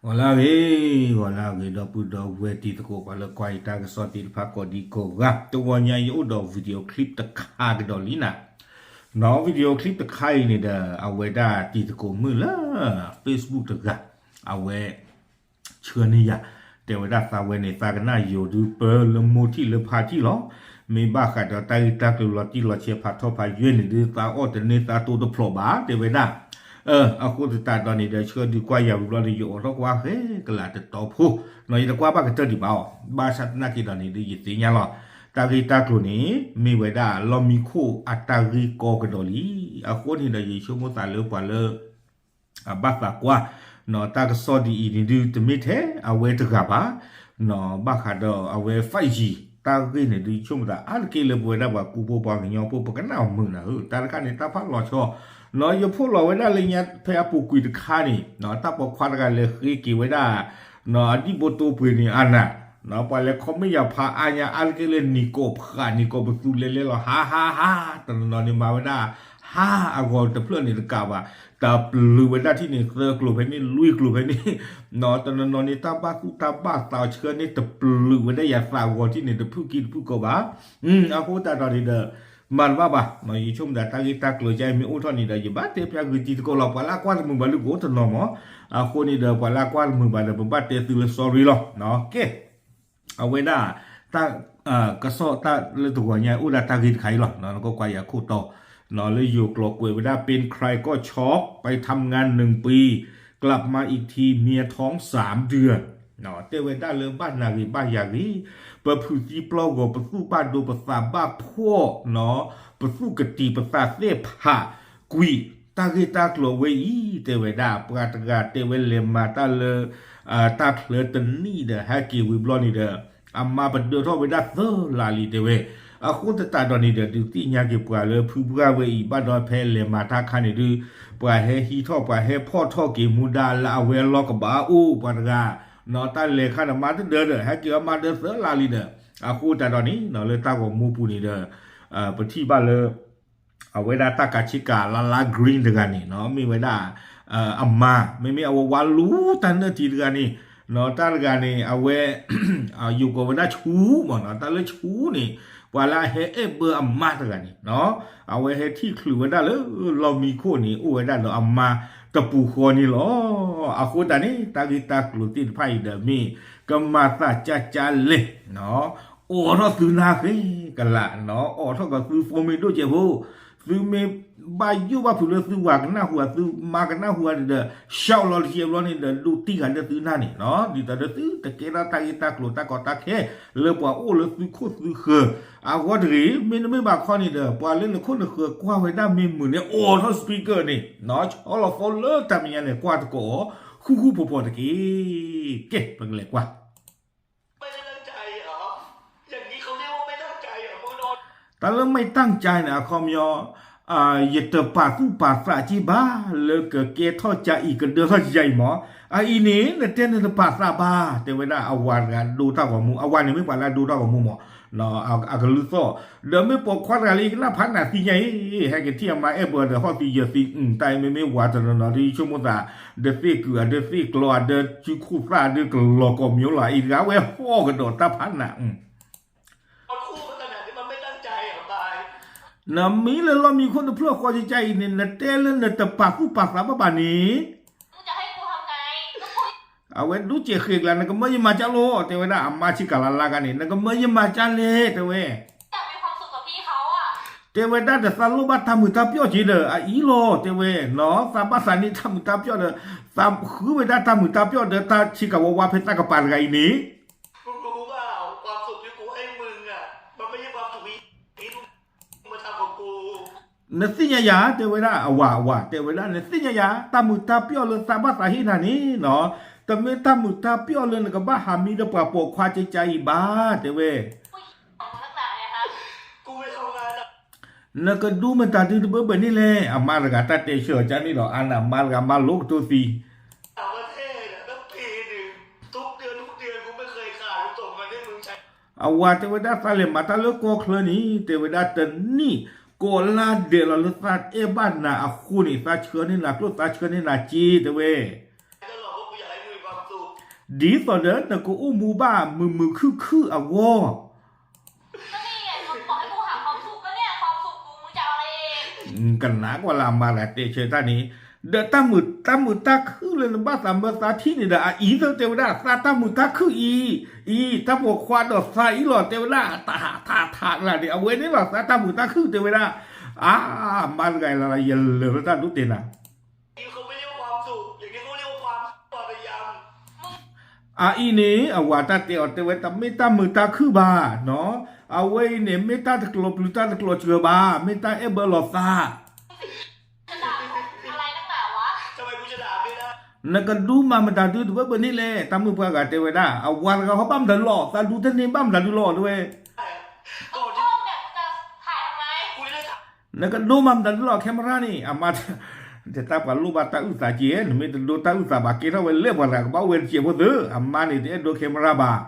ဂီၤလၢအဂ့ၤ, ဂီၤလၢအဂ့ၤ ဒီပုၢ်ဒီဝဲၢ်တံၤသကိး ပှၤလၢကွၢ်ယတၢ်ကစီၣ်သ့ၣ်တဖၣ်ကိးဒံကိးဂၤ, တဂီၤညါယအိၣ်ဒီး video clip တခါကဒီးလံနၤ, နီၢ် video clip တခါအံၤန့ၣ်ဒီး အဝဲဒၣ်တံၤသကိးမုၣ်လၢ Facebook တဂၤ, အဝဲ ဆှၢန့ၢ်ယၤ, တဲဝဲဒၣ်သးဝဲန့ၣ် သးကနၣ်ယိၤဒုး ပၢလၢမိၢ်ထံၣ်လၢဖါထံၣ်လီၤ, မ့ၢ်ဘၣ်ဃးဒီးတၢ်ဂ့ၢ်တၢ်ကျိၤလီၤတံၢ်လီၤဆဲးဖးထီၣ်ဖးယွဲၢ်န့ၣ်ဒုး သးအီၣ်တန့ၢ်သးတိၢ်တဖျိးဘၣ် တဲဝဲဒၣ်, အဃိသတးဒီးန့ၣ်ဒီး ဆှၢဒုးကွၢ်ယၤဝံၤဘျီန့ၣ် ယအိးထီၣ်ကွၢ်ဃဲကလးတတီဖိ, နီၢ် ယတကွၢ်ဘၣ်ကတၢၢ်ဒံးဘၣ်အီၤ, ဘၣ်ဆၣ်သနာ်က့ဒီးန့ၣ်ဒုး ယသ့ၣ်ညါလီၤ, တၢ်ဂ့ၢ်တၢ်ကျိၤန့ၣ် မ့ၢ်ဝဲဒၣ်လီၢ်မံခိၣ်အတၢ်ဂ့ၢ်ကီကဒီးလံ, အဃိန့ၣ်ဒီး ယဆိကမိၣ်သးလၢပှၤလၢ အဘၣ်သးကွၢ်, နီၢ် တၢ်ကစီၣ်ဒ်အံၤန့ၣ်ဒုး တမ့ၢ်ထဲအဝဲတဂၤဘၣ်, နီၢ် ဘၣ်ဃးဒီးအဝဲ five G တၢ်ဂ့ၢ်န့ၣ်ဒုး ယဆိကမိၣ်သးအါတက့ၢ်လၢပဝဲဒၣ်ပှၤကူဖိပှၤကညီဖိ ပကနၣ်မုာ်နၤဧၢ, တၢ်တခါန့ၣ် တၢ်ဖးလီၤဆီ, နီၢ် ယဖီၣ်လီၤဝဲဒၣ်လၢညါဖဲအပူၤကွံာ်တခါန့ၣ်, နီၢ် တၢ်ပိာ်ခွါတဂၤလဲၤဃ့က့ၤဝဲဒၣ် နီၢ် အဒံၣ်ဘိတိၢ်ပှ့ၤန့ၣ်အနၤ, နီၢ် ပှၤလဲၤ comment ယၤဖးအါညါအါတက့ၢ်လၢနံၤကိးဖး နံၤကိးပသူလဲၤလဲၤလီၤ ဟါဟါဟါ, တနီၤနီၤန့ၣ်မၤဝဲဒၣ် ဟါအဂီၤတဖျၢၣ်န့ၣ်တကးဘၣ်, တပျုာ်ဝဲဒၣ်ထံၣ်န့ၣ် သၢကျိၤဖဲန့ၣ် လွံၢ်ကျိၤဖဲန့ၣ်, နီၢ် တနီၤနီၤန့ၣ် တၢ်ဘၣ်သူၣ်တၢ်ဘၣ်သးဆှၢန့ၣ် တပျုာ်ဝဲဒၣ်ယၤသးဂီၤထံၣ်န့ၣ် တဖုၣ်က့တဖုၣ်ကီဘၣ်, အဃိသတးဒီးန့ၣ်ဒီး မၤတဘၣ်ဘၣ်, နီၢ် ယဆိကမိၣ်သးတၢ်ဂ့ၢ်တၢ်ကျိၤကမ့ၢ်အိၣ်ထီၣ်န့ၣ်ဒီး ယဘၣ်တဲဖျါဂ့ၤတံၤသကိးလီၤ, ပှၤလၢအကွၢ်တမုာ်ဘၣ်လၢကအိၣ်တနီၤမး, အဃိန့ၣ်ဒီး ပှၤလၢအကွၢ်တမုာ်ဘၣ်ဒီး ပဘၣ်တဲသုလၢ sorry လီၤ, ကဲ အဝဲဒၣ် တၢ် ကစီၣ်တၢ်လၢတဂီၤညါအိၣ်ဒၣ်တၢ်ဂ့ၢ်တခါအံၤလီၤ, နကကွၢ်ယၤခိၣ်တီ, နီၢ် လၢယိၤကျိာ်ကွဲးဝဲဒၣ် เป็นใครก็ช็อก ไปทำงานหนึ่งปี กลับมาอีกทีเมียท้องสามเดือน နီၢ် တဲဝဲဒၣ်လၢဘၣ်နၤဂ့ၤဘၣ်ယၤဂ့ၤ, ပဖုးသံပျီၢ်ဂီၤ ပသူၣ်ဘၣ်ဒိ ပသးဘၣ်ဖှီၣ်, နီၢ် ပသူၣ်ကတံၤ ပသးသ့ၣ်ဖးကွံာ် တၢ်ဂ့ၢ်တၢ်ကျိၤဝဲအံၤ တဲဝဲဒၣ် ပှၤတဂၤတဲဝဲလဲၤမၤတၢ်လၢ တၢ်ချၢတနံၣ်ဒီး ဟဲက့ၤဝံၤဘျီန့ၣ်ဒီး အမါပဒၢထီၣ်ဝဲဒၣ်သၢလါလံ တဲဝဲ, အဃိသတးဒီးန့ၣ်ဒီး ဒုးသ့ၣ်ညါက့ၤပှၤလၢဖုပှၢ်ဝဲအံၤ ဘၣ်ဒီးဖဲလဲၤမၤတၢ်ခါန့ၣ်ဒုး ပှၤဟဲဟံးထီၣ် ပှၤဟဲဖီၣ်ထီၣ်က့ၤမူဒါလၢအဝဲအလီၢ်ကဘၣ်အိၣ် ပှၤတဂၤ, နီၢ် တၢ်လဲၤခါဒီးမါတဒၢဒီး ဟဲက့ၤအမါဒၢသၢလါလံဒီး အဃိသတးဒီးန့ၣ် နီၢ် လၢတၢ်ဂီၤမူပူၤန့ၣ်ဒီး ပထံၣ်ဘၣ်လၢ အဝဲဒၣ်တၢ်ကးဆ့ကၤလါလါ green တဂၤန့ၣ် နီၢ် မ့ၢ်ဝဲဒၣ် အမါ မ့မ့ၢ်အဝဲဝါလူၤတၢ်နၢၣ်ထံတဂၤန့ၣ် နီၢ် တၢ်တဂၤန့ၣ် အဝဲ ယိၤကိးဝဲဒၣ်ဆူမး နီၢ် တၢ်လၢဆူန့ၣ် ပှၤလၢအဟဲအဲၣ်ဘၢအမါတဂၤန့ၣ် နီၢ် အဝဲဟဲထံၣ်ချုးဝဲဒၣ်လၢလီၢ်မံခိၣ်န့ၣ် အိၣ်ဝဲဒၣ်ဒီးအမါတပူၤဃီန့ၣ်လီၤ. အဃိသတးန့ၣ် တၢ်ဂ့ၢ်တၢ်ကျိၤသ့ၣ်တဖၣ်အံၤဒီးမ့ၢ် ကမၤသးကၠါကၠါလဲၣ် နီၢ် အိးထီၣ်သုနၢ်ဃ့ကလး နီၢ် အိးထီၣ်ကသုဖိမ့ၢ်ဒိၣ်စဲးဖိ သုမ့ၢ်ဘၣ်ယိၣ်ဘၣ်ဖုးလၢသုဝၤကနၣ်ဟူဧါ သုမါကနၣ်ဟူဧါဒီး shout လီၤတကဲဘျီန့ၣ်ဒီး ဒိးတံၢ်ဃာ်လၢသုနၢ်န့ၣ် နီၢ် ဒ်သိးဒီးသုတကဲထီၣ်တၢ်ဂ့ၢ်တၢ်ကျိၤတၢ်ကီတၢ်ခဲ လၢပှၤအိၣ်လၢသုခိၣ်သုဃၢၤ အဂီၢ်တဂ့ၤ မ့တမ့ၢ်ဘၣ်ခီန့ၣ်ဒီး ပှၤလၢနခိၣ်နဃၢၤကွၢ်ဝဲဒၣ်မ့ၢ်မုာ်န့ၣ် အိးထီၣ် speaker န့ၣ် နီၢ် ဆီလီၤ phone လၢတၢ်မဲာ်ညါန့ၣ် ကွၢ်သကိးအီၤ ဃူဃူဖိးဖိးတက့ၢ်. ကဲ ပကလဲၤကွၢ် တၢ်လၢ ไม่ตั้งใจ န့ၣ် အခီပညီ ယတပာ်သူၣ်ပာ်သးက့ဘၣ် လၢကကဲထီၣ်ကၠါအံၤ ကဒၢထီၣ်ကၠါအံၤမး, အအံၤန့ၣ် နတဲနတပာ်သးဘၣ် တဲဝဲဒၣ်အဝၤတဂၤဒိတၢ်ဂီၤမူ, အဝၤန့ၣ်မ့ၢ်ပှၤလၢအဒိတၢ်ဂီၤမူမး, အကလုၢ်သီၣ်, ဒီးမ့ၢ်ပိာ်ခွါတဂၤလၢယကနၣ်ဖးနးသ့ၣ်ညါအံၤ ဟဲက့ၤထံၣ်အမါအဲၣ်ဘၢဒီးဟီၣ်သံယၢၤသံ, တၢ်အံၤမ့မ့ၢ်ဝၤတနီၤနီၤ ဒ်ယဆိကမိၣ်သး ဒီးသ့ၣ်ကုာ်ဧါ ဒီးသ့ၣ်ကျီဧါ ဒီးစုခိၣ်သၣ်ဒီးကလီၤကိးမံၤလီၤ အအံၤတဂၤဝဲဟီၣ်ကဒီးတၢ်ဖးနး နမံလၢလီၢ်မံခိၣ်တဖျၢၣ်ဃီကၠါအံၤန့ၣ် နတဲလၢနတပာ်သူၣ်ပာ်သးဘၣ်ဘၣ်န့ၣ်, အဝဲဒိးစဲးဃ့ကလး နကမၢယမၤကၠါလီၤ တဲဝဲဒၣ်အမါဆ့ကၤလါလါဂၤန့ၣ် နကမၢယမၤကၠါလဲၣ် တဲဝဲ တဲဝဲဒၣ်ဒီးသးလိၣ်ဘၣ်တၢ်မုာ်တၢ်ပျီၣ်က့ၤဒီး အအံၤလီၤ တဲဝဲ နီၢ် သးဘၣ်သးန့ၢ်တၢ်မုာ်တၢ်ပျီၣ်ဒီး သးဃုဝဲဒၣ်တၢ်မုာ်တၢ်ပျီၣ်ဒီးတၢ်ဆ့ကၤဝါဝါဖဲသးကပၤတဂၤအံၤန့ၣ် နသ့ၣ်ညါယၤ တဲဝဲဒၣ်အဝၤ အဝၤ တဲဝဲဒၣ် နသ့ၣ်ညါယၤ တၢ်မုာ်တၢ်ပျီၣ်လၢသးဘၣ်သးဟ့ၣ်နၤန့ၣ် နီၢ် တမ့ၢ်တၢ်မုာ်တၢ်ပျီၣ်လၢနကဘၣ်ဟးမံဒီးပှၤပိာ်ခွါကၠါအံၤဘၣ် တဲဝဲ နကဒိမတၤဒုတဘၢဘၢန့ၣ်လဲၣ် အမါတဂၤတၢ်တဲဆၢအီၤကၠါန့ၣ်ဒီး အါနးမါတဂၤမါလိကတိၢ်သံ အဝၤတဲဝဲဒၣ်သးလဲၤမၤတၢ်လၢကီၢ်ချၢန့ၣ် တဲဝဲဒၣ်တနံၣ် ကိးလါဒဲးလီၤလၢသးအဲၣ်ဘၣ်နၤအဃိန့ၣ် သးဆှၢန့ၢ်နၤကျိၣ်သးဆှၢန့ၢ်နၤစ့ တဲဝဲ ဒ်သိးဒီးနကအိၣ်မူဘၣ်မုာ်မုာ်ခုၣ်ခုၣ်အဂီၢ်. ကနၣ်ကွၢ်လၢအမါတဂၤတဲဆၢတၢ်န့ၣ်, ဒီးတၢ်မုာ်တၢ်ခုၣ်လၢနဘၣ်သးမၢသးထံၣ်န့ၣ်ဒီး အအံၤသ့ၣ်တဲဝဲဒၣ် သးတၢ်မုာ်တၢ်ခုၣ်အံၤ, အံၤ တၢ်ပိာ်ခွါဒီးသးအံၤလီၤ တဲဝဲဒၣ် တၢ်ထးထးထးန့ၣ် အဝဲန့ၣ်လီၤ သးတၢ်မုာ်တၢ်ခုၣ်တဲဝဲဒၣ်. အါ, မါတဂၤအံၤလီၤ ယလၢာ်လၢတၢ်ဒိတ့ၢ်နၤ အအံၤန့ၣ် အဝၤတၢ်တဲအီၤတဲဝဲ တမ့ၢ်တၢ်မုာ်တၢ်ခုၣ်ဘၣ်, အဝဲအံၤန့ၣ် မ့ၢ်တၢ်တကျိၤပျုၤတၢ်တကျိၤစှၤဘၣ်, မ့ၢ်တၢ်အဲၣ်ဘၢလီၤသး. နကဒူမၤမတၤဒုတဘၢဘၢန့ၣ်လဲၣ်, တၢ်မုၣ်ပှၢ်ဂၤတဲဝဲဒၣ်, အဝၤတဂၤဟီဘၣ်မတၤဒုလီၤ, သးဒူတန့ၢ်ဘၣ်မတၤဒုလီၤ တဲဝဲ နကဒိမၤမတၤဒုလီၤ camera န့ၣ်, အမါ, တၢ်ပှၤလိၣ်ဘၣ်တၢ်အုၣ်သးက့, နမ့ၢ်တဒိတၢ်အုၣ်သးဘၣ် ကဲထီၣ်ဝဲလဲၣ်ပှၤတဂၤကဘၣ်ဝဲတစဲးဖိသၢ, အမါန့ၣ်တအဲၣ်ဒိး camera ဘၣ်.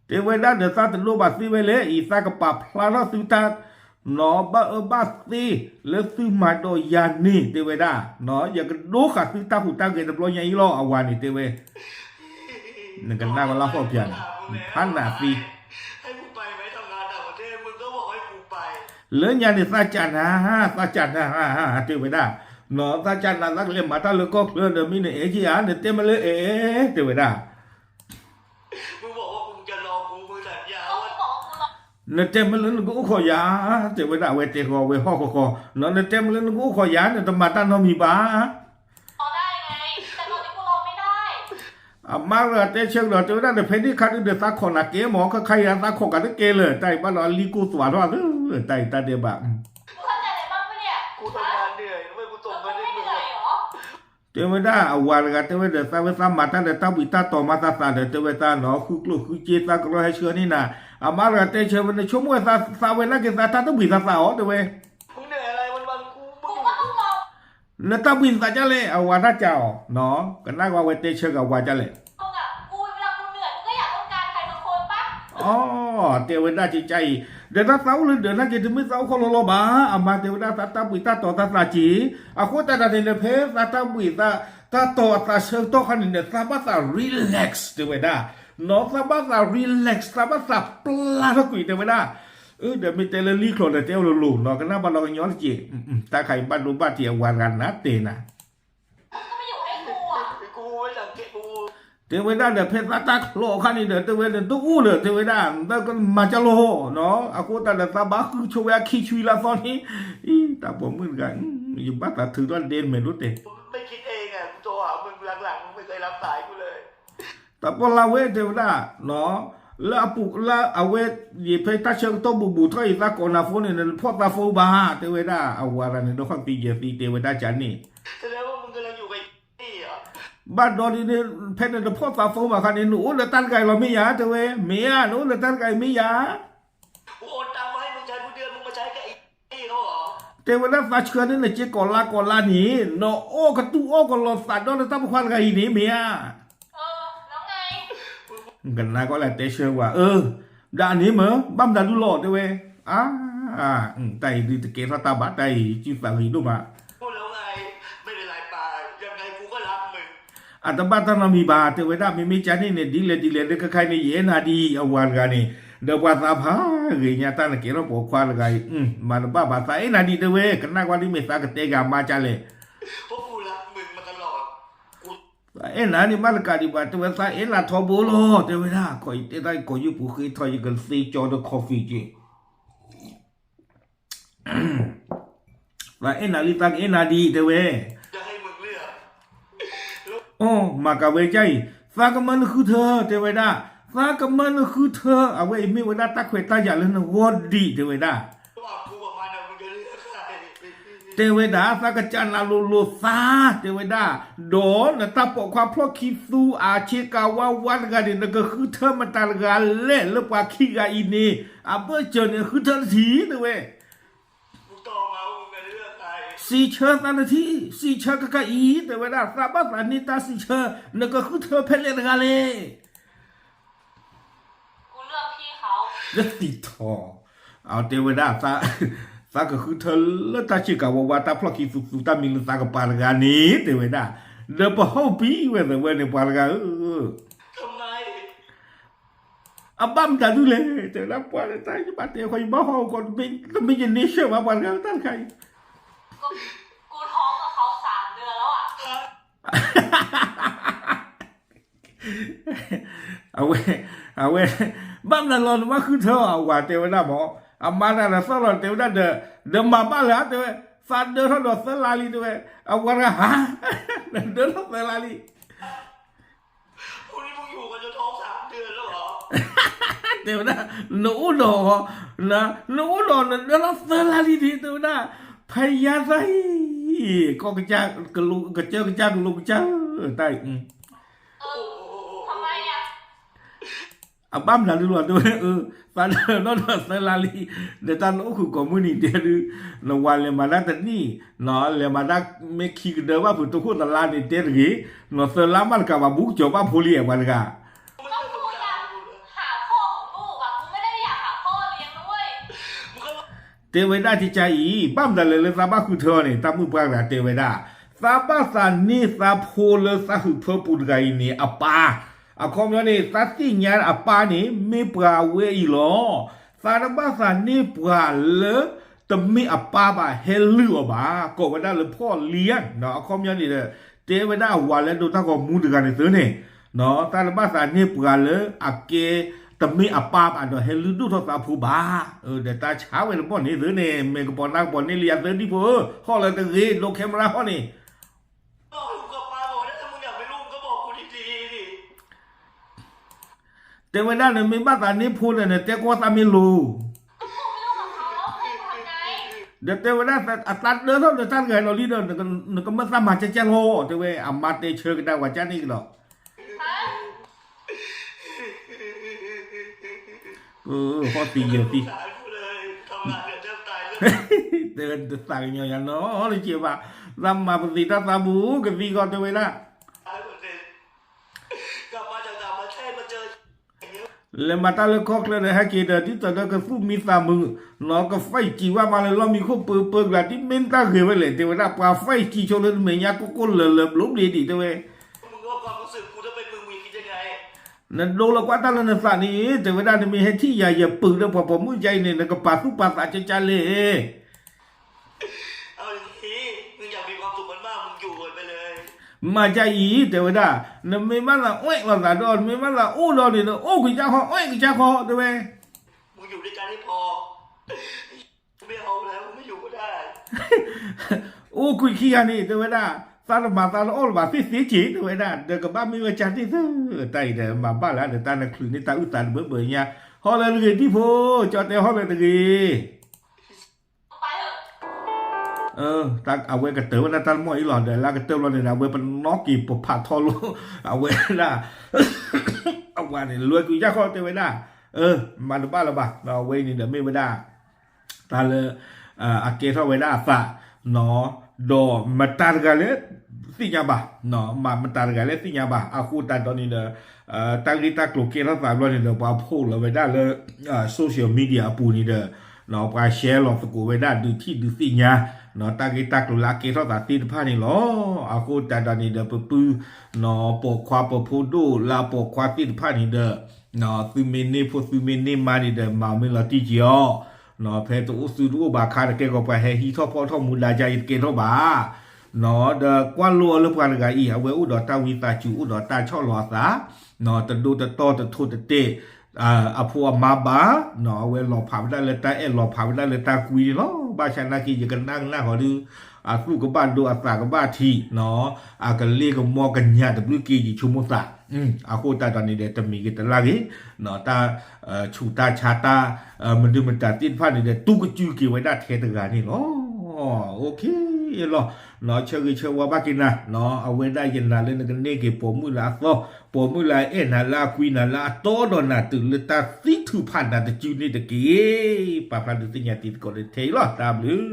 တဲဝဲဒၣ်ဒီးသးတဒိဘၣ်သ့ဝဲလဲၣ်, အံၤသးကပာ်ဖျါထီၣ်သုတၢ် နီၢ်ဘၣ်အၢဘၣ်သီ လၢသုမၤဒီးယၤန့ၣ် တဲဝဲဒၣ်, ယကဒိဃာ်သုတၢ်ဟူးတၢ်ဂဲၤတဘျီညါအံၤလီၤ အဝၤန့ၣ်တဲဝဲ, နကနၣ်ဝဲလၢဟီၣ်ပၠးန့ၣ်, ဖးနးသံ လၢညါန့ၣ် သးကနၣ်, သးကနၣ်, တဲဝဲဒၣ်, သးကနၣ်သးကလဲၤမၤတၢ်လၢကီၢ်ချၢဒီး မ့ၢ်နအဲၣ်က့ၤဧါ, နတဲမ့ၢ်လၢအဲၣ်, တဲဝဲဒၣ်. နတဲမ့ၢ်လၢနကအိၣ်ခိးယၤ, တဲဝဲဒၣ်, အဝဲတဲဃီၤဝဲဟီၣ်ဃီဃီ, နတဲမ့ၢ်လၢနကအိၣ်ခိးယၤ နတမၤတၢ်နီတမံၤဘၣ်. အမါတဂၤတဲဆၢကဒီး တဲဝဲဒၣ်ဒီး ဖဲန့ၣ်ခါဒုဒီး သးခိးနၤကဲမၢ်, ခါခါအံၤသးခိးကးတကဲလၢာ်, တၢ်အံၤဘၣ်ဒီးအလံၣ်ကိၢ်သွးထီၣ်သၢ, တၢ်အံၤတၢ်ဒဲးဘး တဲဝဲဒၣ်အဝၤတဂၤတဲဝဲဒီး သးဝဲသးမၤတၢ်ဒီးတၢ်ဘှံးတၢ်တီၤမၤသးသးဒီး တဲဝဲသးနီၢ် ဃုကျိၣ်ဃုစ့သးကရီဟဲဆှၢန့ၢ်နၤ, အမါတဂၤတဲဆၢဝဲ နဆိကမိၣ်ဝဲသးဝဲနာ်က့ၤသးတၢ်တဘှံးသးသးအီၤ တဲဝဲ နတၢ်ဘှံးနသးဒ်လဲၣ်, အဝၤတၢ်ကးအီၤ, ကနၣ်ကွၢ်ဝဲတဲဆၢက့ၤအဝၤဒ်လဲၣ်. အီ, တဲဝဲဒၣ်ကကါအံၤ, ဒီးတၢ်သးအိၣ်လၢဒၢးနာ်က့ၤ တမ့ၢ်သးအိၣ်ခီလီၤလီၤဘၣ်, အမါတဲဝဲဒၣ်သးတၢ်ဘှံးတၢ်တီၤသးသးက့ၤ, အဃိသတးဒီးန့ၣ် ဖဲသးတၢ်ဘှံးသးတီၤအသးဆၢကတီၢ်ခါန့ၣ်ဒီး သးဘၣ်သး relax တဲဝဲဒၣ်, နီၢ်သးဘၣ်သး relax သးဘၣ်သးပျၢ်ထီၣ်ကွံာ်တဲဝဲဒၣ်, အၢ ဒီးမ့ၢ်တဲလၢလံၣ်ချီၣ်ဒီးတဲအီၤလိၤလိၤနီၢ် ကနၣ်ဘၣ်လီၤကညီတက့ၢ်, တၢ်ခါအံၤဘၣ်ဒိဘၣ်ထံးအဝၤတဂၤနၤတဲနၤ တဲဝဲဒၣ်ဒီး ဖဲသးတၢ်ချီၣ်အခါန့ၣ်ဒီး တဲဝဲဒီးတအိၣ်လၢၤ တဲဝဲဒၣ် သးကမၤကၢ်လီၤနီၢ်, အဃိသတးဒီးသးဘၣ်ဃုဆိဝဲအခံဆွံလၢအသီန့ၣ်, အံၤ တၢ်ပိာ်မုၣ်တဂၤ, ယဘၣ်သးထုးထီၣ်ဒဲမဲာ်ဒိၣ်တဲာ် တၢ်ပီၢ်လၢ်ဝဲတဲဝဲဒၣ်, လၢအပူၤလၢအဝဲ ယဖဲတၢ်ဆၢကတီၢ်ဘူးဘူးထီၣ်အံၤ သးကိးနၤ phone န့ၣ် နဖီၣ်သး phone ဘၣ် တဲဝဲဒၣ်, အဝၤတဂၤန့ၣ် ဒိးခီၣ်သံယဲၢ်သံ တဲဝဲဒၣ်ကန့ၣ် ဘၣ်ဒီးဒ်န့ၣ် ဖဲနတဖီၣ်သး phone ဘၣ်ခါန့ၣ် နအိၣ်လၢတၢ်တဂၤအံၤလီၤမ့ၢ်ဧါ တဲဝဲ, မ့ၢ်ဧါ နအိၣ်လၢတၢ်တဂၤအံၤမ့ၢ်ဧါ တဲဝဲဒၣ် သးဆှၢန့ၢ်နစ့ကိးလါကိးလါန့ၣ် နအိၣ်ကတူၢ်အီၣ်ကလီၤသးဒီးနတၢ်ပိာ်ခွါတဂၤအံၤန့ၣ် မ့ၢ်ဧါ ကနၣ်ကီးလၢတဲဆၢဝဲ, အၢ, ဒ်န့ၣ်မ့ၢ် ဘၣ်မတၤဒုလီၤ တဲဝဲ, အါ, တၢ်အံၤဒုးတကဲထီၣ်တၢ်ဘၣ် တၢ်အံၤ စုသးဂ့ၤဒိၣ်မး အတဘၣ်တၢ်နီတမံၤဘၣ် တဲဝဲဒၣ် မ့မ့ၢ်ကန့ၣ်န့ၣ် ဒ်လဲၣ်ဒ်လဲၣ် လၢခဲခါအံၤန့ၣ် ယအဲၣ်နၤဒံး အဝၤတဂၤန့ၣ်, ဒီးပှၤသးဖးဂ့ၤညါ တၢ်နကဲထီၣ်ပိာ်ခွါတဂၤအံၤ မၤတဘၣ်ဘၣ် သးအဲၣ်နၤဒံး တဲဝဲ, ကနၣ်ကွၢ်ဒ်မ့ၢ်သးကတဲက့ၤအမါကလဲၣ် သးအဲၣ်နၤန့ၣ် ဘၣ်တကးဒံးဘၣ် တဲဝဲ သးအဲၣ်နၤထီဘိလီၤ တဲဝဲဒၣ်, ခီအံၤတဲတၢ်ကိးယုၢ်ပူၤဃ့ထီၣ် ယကသ့ကၠီဒီး coffee က့ၤ သးအဲၣ်နၤလံ သးကအဲၣ်နၤဒံး တဲဝဲ, အိ, မၤကၤဝဲကါအံၤ, သးကမၢနဃုထၢ တဲဝဲဒၣ်, သးကမၢနဃုထၢ အဝဲအံၤမ့ၢ်ဝဲဒၣ်တၢ်ခွဲးတၢ်ယာ်လၢနဂီၢ်ဒံး တဲဝဲဒၣ် တဲဝဲဒၣ် သးကစၢ်နၤလိၤလိၤသး တဲဝဲဒၣ်, ဒီးနတၢ်ပိာ်ခွါဖျီၣ်ခံသူအဆ့ကၤဝါဝါတဂၤန့ၣ် နကဃုထၢမတၤတဂၤလဲၣ် လၢပှၤခံဂၤအံၤန့ၣ် အဘၢၣ်စၢၤန့ၣ် ဃုထၢတထံၣ် တဲဝဲ စံးဆၢသးတထံၣ် စံးဆၢခဲခါအံၤ တဲဝဲဒၣ် သးဘၣ်သးန့ၢ်တၢ်စံးဆၢ နကဃုထၢဖဲလဲၣ်တဂၤလဲၣ် လၢသံထီၣ်, အတဲဝဲဒၣ်, သးကဃုထၢလၢတၢ်ဆ့ကၤဝါဝါ တၢ်ဖျီၣ်ခံသူသူ တၢ်မံၤလၢသးကပၤတဂၤန့ၣ် တဲဝဲဒၣ်, ဒီးပဟီၣ်ပံၤဝဲသဝဲန့ၣ် ပှၤတဂၤဧၢ, အဘၣ်မတၤဒုလဲၣ်, တဲဝဲဒၣ်ပှၤတၢ်ယဘၣ်တဲဃီ ယဘၣ်ဟီၣ်ကီး တမ့ၢ်ယန့ဆၢၣ်ဘၣ် ပှၤတဂၤတၢ်တခါအံၤ အဝဲ, အဝဲ, ဘၣ်မနုၤလီၤနဘၣ်ဃုထၢအီၤ အဝၤတဲဝဲဒၣ်မး, အမါတၢ်ဒီးသီၣ်လီၤတဲဝဲဒၣ်ဒီး, ဒီးမၤဘၣ်လၢၤဧါတဲဝဲ, သးဒၢထီၣ်ဒီးသၢလါလံတဲဝဲ, အဝၤတဂၤဟါ, နဒၢထီၣ်သၢလါလံ တဲဝဲဒၣ်, နအိၣ်ဒီး, နအိၣ်ဒီးနဒၢထီၣ်သၢလါလံန့ၣ် တဲဝဲဒၣ်, ဖယါသၣ်အံၤ, ကီကစၢ်, ကစၢ်ကစၢ်ကလိကစၢ်, တၢ်အံၤ အဘၣ်မနုၤဒုလီၤတဲဝဲ, သးဒၢထီၣ်ဒီးသၢလါလံ, ဒီးတၢ်နအိၣ်ဃုာ်ကိးမုၢ်နံၤတဲဒု, နဝၤလဲၤမၤတၢ်တနံၣ်, လဲၤမၤတၢ်မ့ၢ်ခံကဒၢဘၣ်ဖုးတခိၣ်သလါန့ၣ်တဲတဂ့ၤ, နသၢလါမးတကးဘၣ် ဘူးကစီၤဘၣ်ဖိလံ ပှၤတဂၤ တဲဝဲဒၣ်ကကါအံၤ ဘၣ်မတၤလဲၣ်လၢသးဘၣ်ဃုထၢအီၤန့ၣ် တၢ်မုၣ်ပှၢ်တဂၤတဲဝဲဒၣ်, သးဘၣ်သးန့ၢ်သးဖိလၢသးဟုးဖၢပူၤတဂၤအံၤန့ၣ် အပၢ်, အခီပညီန့ၣ် သးသ့ၣ်ညါအပၢ်န့ၣ် မ့ၢ်ပှၤဝဲအံၤလီၤ. သးတဘၣ်သးန့ၢ်ပှၤလၢ တမ့ၢ်အပၢ်ဘၣ် ဟဲလုၢ်အီၤဘၣ်, ကိးဝဲဒၣ်လၢဖီၣ်လံဧါ, အခီပညီန့ၣ်ဒီး တဲဝဲဒၣ်အဝၤလၢဒိတၢ်ဂီၤမူတဂၤန့ၣ်သုန့ၣ်, သးတဘၣ်သးန့ၢ်ပှၤလၢအကဲ တမ့ၢ်အပၢ်ဘၣ်ဒီးဟဲလုၢ်ဒိၣ်ထီၣ်သးဖိဘၣ်, ဒီးတၢ်ဆါဝဲတဘီၣ်န့ၣ်သုန့ၣ် မဲာ်ကပီၤသးကပီၤန့ၢ်လံအသၢဒံဖိဧၢ, ဟီၣ်လၢတဂ့ၤ ဒိ camera ဟီၣ်န့ၣ် တဲဝဲဒၣ်နမ့ၢ်ဘၣ်သးန့ၢ်ဖိဒီး နတဲကွၢ်သးမ့ၢ်လိၤ, ဒီးတဲဝဲဒၣ်အသးဒၢထီၣ်ဒီးတၢ်တဂၤလီၤလံဒီး နကမၢသးမၤကၢကၢလီၤ, တဲဝဲအမါတဲဆၢကဒါဝဲကၢန့ၣ်ကဒီး ဟီၣ်သံယၢၤသံ တဲဝဲတသးကညီၤယၤနီတကဲဘၣ်, သးမၤပသံးတၢ်သးဘူးကသံကီးတဲဝဲဒၣ် လဲၤမၤတၢ်လၢခီၣ်ချၢဒီးဟဲက့ၤဒီး ဒ်သိးဒီးကသူၣ်မံသးမုာ်, နီၢ်က five G ဘၣ်မးလၢလီၢ်မံခိၣ်ပၢပၢကလၤ ဒ်မ့ၢ်တၢ်ဂ့ၤဝဲလဲၣ်, တဲဝဲဒၣ်ပှၤ five G ဆိလၢနမဲာ်ညါကိၢ်ကိၢ်လၢၤလၢၤဘျိဘျ့ဒံး တဲဝဲ နဒိလီၤကွၢ်တၢ်လၢနသးန့ၣ် တဲဝဲဒၣ် နမ့ၢ်ဟဲထံၣ်ယၤ ယပုာ်ဒီးပှၤပိာ်မုၣ်ကါအံၤန့ၣ် နကပာ်သူၣ်ပာ်သးကၢကၢလဲၣ် မၤကၢအံၤ တဲဝဲဒၣ်, နမ့ၢ်ဘၣ်သးအွဲၣ်လီၤသးဒီး နမ့ၢ်ဘၣ်သးအိၣ်ဒီးန့ၣ် နအိၣ်ကစၢ်ခီ အိၣ်ကစၢ်ခီ တဲဝဲ အိၣ်ကွံာ်ခံဂၤန့ၣ် တဲဝဲဒၣ်, သးတမၤသးတအီၣ်လၢၤဘၣ် သ့ၣ်သ့က့ၤ တဲဝဲဒၣ်, ဒီးကဘၣ်မ့ၢ်ဝဲကၢ်တ့ၢ်သၢ, တၢ်အံၤဒီးမၤဘၣ်လၢဒီးတၢ်နချုးန့ၢ်တၢ်အုၣ်သးတဘၢဘၢညါ, ဟီၣ်လၢတဂ့ၤဒံၣ်ဖိ, ကၠီတဲဟီၣ်လၢတဂ့ၤ အဝဲကတၢၢ်ဝဲဒၣ်တၢ်တမီၢ်အံၤလီၤဒီး လၢကတၢၢ်ဘျီန့ၣ်ဒီး အဝဲပနီၣ်က့ၤပဖးထီလိာ်, အဝဲဒၣ်, အဝဲန့ၣ်လွဲကွံာ်ယၢ်ခီတဲဝဲဒၣ်, မၤတဘၣ်လၢၤဘၣ်, အဝဲအံၤန့ၣ်ဒီးမ့ၢ်ဝဲဒၣ် တၢ်လၢ အကဲထီၣ်ဝဲဒၣ်အသး, ဒီးမတၤတဂၤလၢသ့ၣ်ညါဘၣ်, မတၤတဂၤလၢသ့ၣ်ညါဘၣ်, အဃိသတးဒီးန့ၣ်ဒီး တၢ်ဂ့ၢ်တၢ်ကျိၤကဲထီၣ်သးဘျီန့ၣ်ဒီး ပှၤဖီၣ်လီၤဝဲဒၣ်လၢ social media အပူၤန့ၣ်ဒီး ပှၤ share လီၤသကိးဝဲဒၣ်ဒုးထံၣ်ဒုးသ့ၣ်ညါ တၢ်ဂ့ၢ်တၢ်ကျိၤလၢအကဲထီၣ်သးသ့ၣ်တဖၣ်န့ၣ်လီၤ. အဃိသတးဒီးန့ၣ်ဒီး ပပုၢ် ပိာ်ခွါပဖိဒိၣ်လၢအပိာ်ခွါသ့ၣ်တဖၣ်န့ၣ်ဒီး သုမ့ၢ်န့ၢ်ဖိသုမ့ၢ်န့ၢ်မါန့ၣ်ဒီး မၤမ့ၢ်လီၤတံၢ်က့ၤအီၤ, ဖဲတအိၣ်သုတအိၣ်ဘၣ်ခါတကဲကီး ပှၤဟဲဟံးထီၣ်ဖီၣ်ထီၣ်မူဒါယါအံၤတကဲထီၣ်ဘၣ် ဒီးကွၢ်လိအီၤလၢပှၤတဂၤအံၤ အဝဲအိၣ်ဒီးတၢ်ဝံသးစူၤ အိၣ်ဒီးတၢ်ဆီၣ်လီၤအသး, တဒိတတီၢ်တထိၣ်တတဲာ် အဖိအမါဘၣ်, အဝဲလီၤဖးဝဲဒၣ်လၢတၢ်အဲၣ်လီၤဖးဝဲဒၣ်လၢတၢ်ကွံန့ၣ်လီၤ. ဘၣ်ဆၣ်နာ်က့ ယကနၣ်ကနၣ်ဃီဒု အသူၣ်ကဘၣ်ဒိအသးကဘၣ်ထံး, အကလ့ကမီကညးတဘျုးက့ယဆိကမိၣ်သး, အဃိသတးဒီးန့ၣ်ဒီး တမံၤဂ့ၤတလၢ်ဂ့ၤ, တၢ်ဆူးတၢ်ဆါတၢ် မဒုမတၤသ့ၣ်တဖၣ်န့ၣ်ဒီး တူၢ်ကစုက့ၤဝဲဒၣ်ထဲတဂၤန့ၣ်လီၤ. အိၣ်ခ့လီၤ, ဆၢဂ့ၤဆၢဝါဘၣ်က့ၤနၤ, အဝဲဒၣ်ယနာ်လၢနကန့ၢ်က့ၤပိာ်မုၣ်လၢအသီ, ပိာ်မုၣ်လၢအအဲၣ်နၤလၢအကွံနၤလၢအတီဒီးနၤတုၤလၢတၢ်သံထုးဖးနၤတစုန့ၣ်တက့ၢ်. ပာ်ဖျါဒုးသ့ၣ်ညါတံၤသကိးလၢထဲအံၤလီၤ. တၢ်ဘျုး